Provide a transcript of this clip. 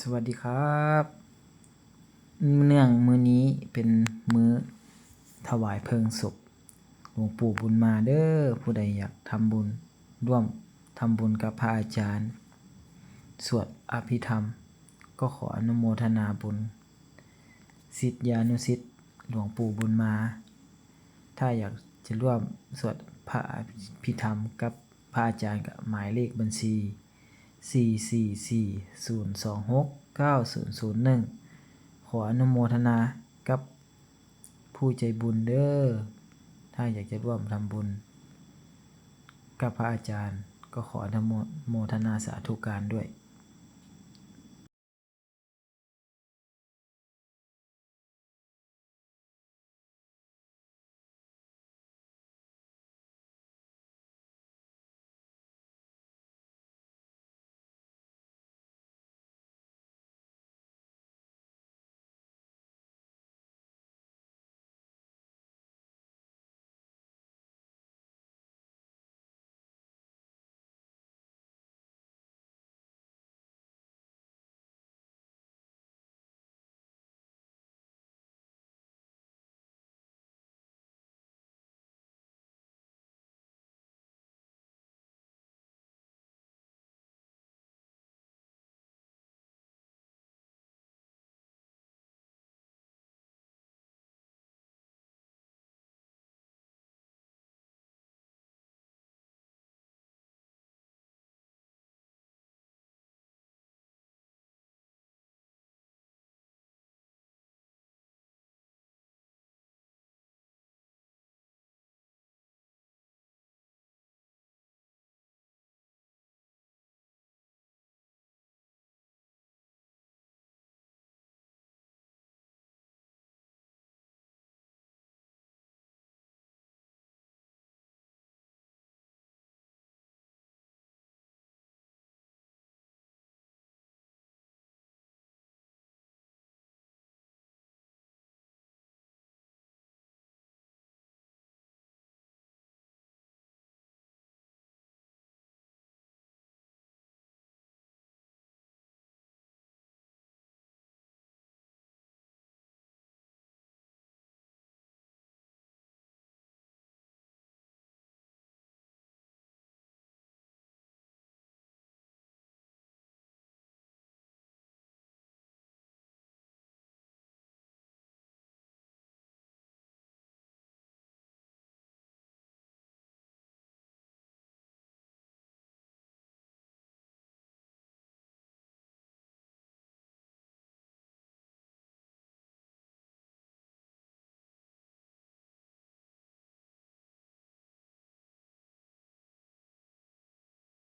ສະຫວັດດີຄັບ ເນື່ອງມື້ນີ້ເປັນມື້ຖວາຍເພີງສົບຫຼວງປູ່ບຸນມາເດີ. ຜູ້ໃດຢາກທຳບຸນ ຮ່ວມທຳບຸນກັບພະອາຈານ ສວດອະພິທຳ ກໍຂໍອະນຸໂມທະນາບຸນ ສິດຍານຸສິດຫຼວງປູ່ບຸນມາ. ຖ້າຢາກຈະຮ່ວມສວດພະອະພິທຳກັບພະອາຈານ ກໍໝາຍເລກບັນຊີ ສີ່ສີ່ສີ່ ສູນສອງຫົກ ເກົ້າສູນສູນໜຶ່ງ. ຂໍອະນຸໂມທະນາກັບຜູ້ໃຈບຸນເດີ. ຖ້າຢາກຈະຮ່ວມທຳບຸນກັບພະອາຈານ ກໍຂໍອະນຸໂມທະນາສາທຸການດ້ວຍ.